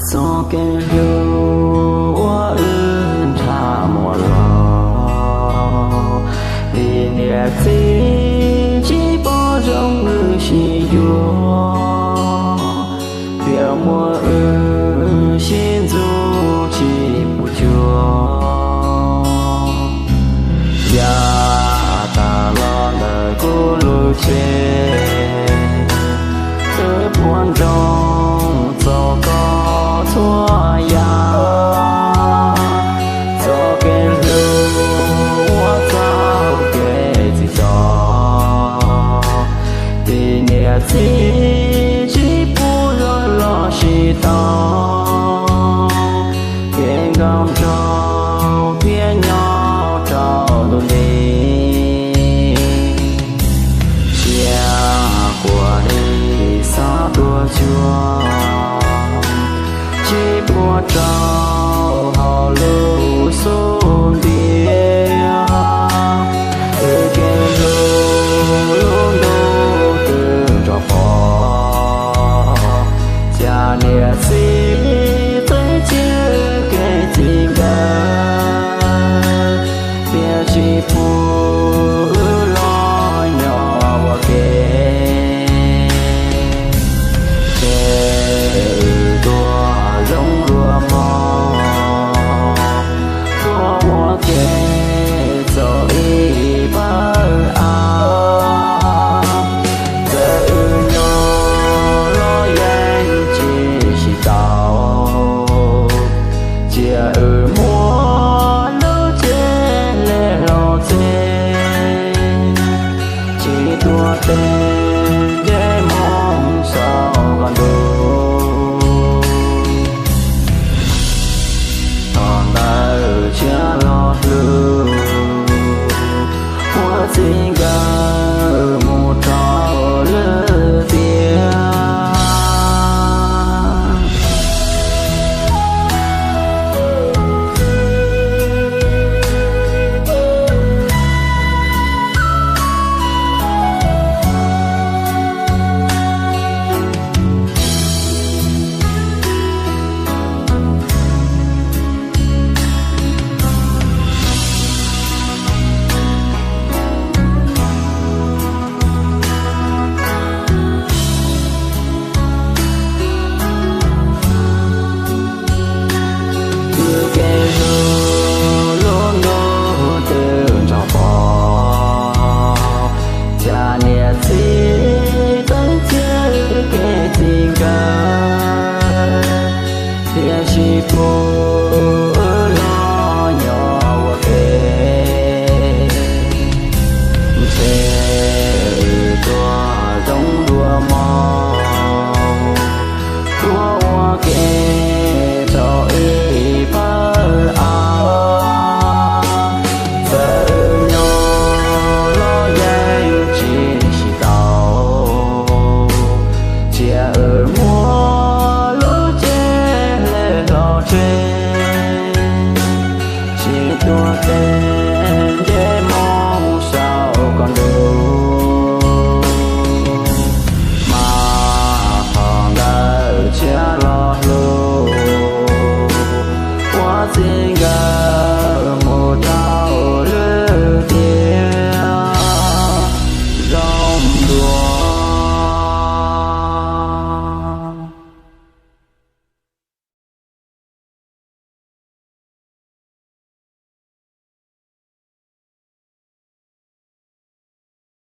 Txoj kev hlub uas wb nrhav muaj los, vim niam txiv tsis pom zoo wb sib yuav, vim muaj wb sib ntxub tsis pub cuag. Yav tas los ntawm kuv lub tsev, wb puas ntsoov txog koj txhua yam. Txoj kev hlub uas txoj kev txhim txom, vim niam txiv tsis pub los sib tau.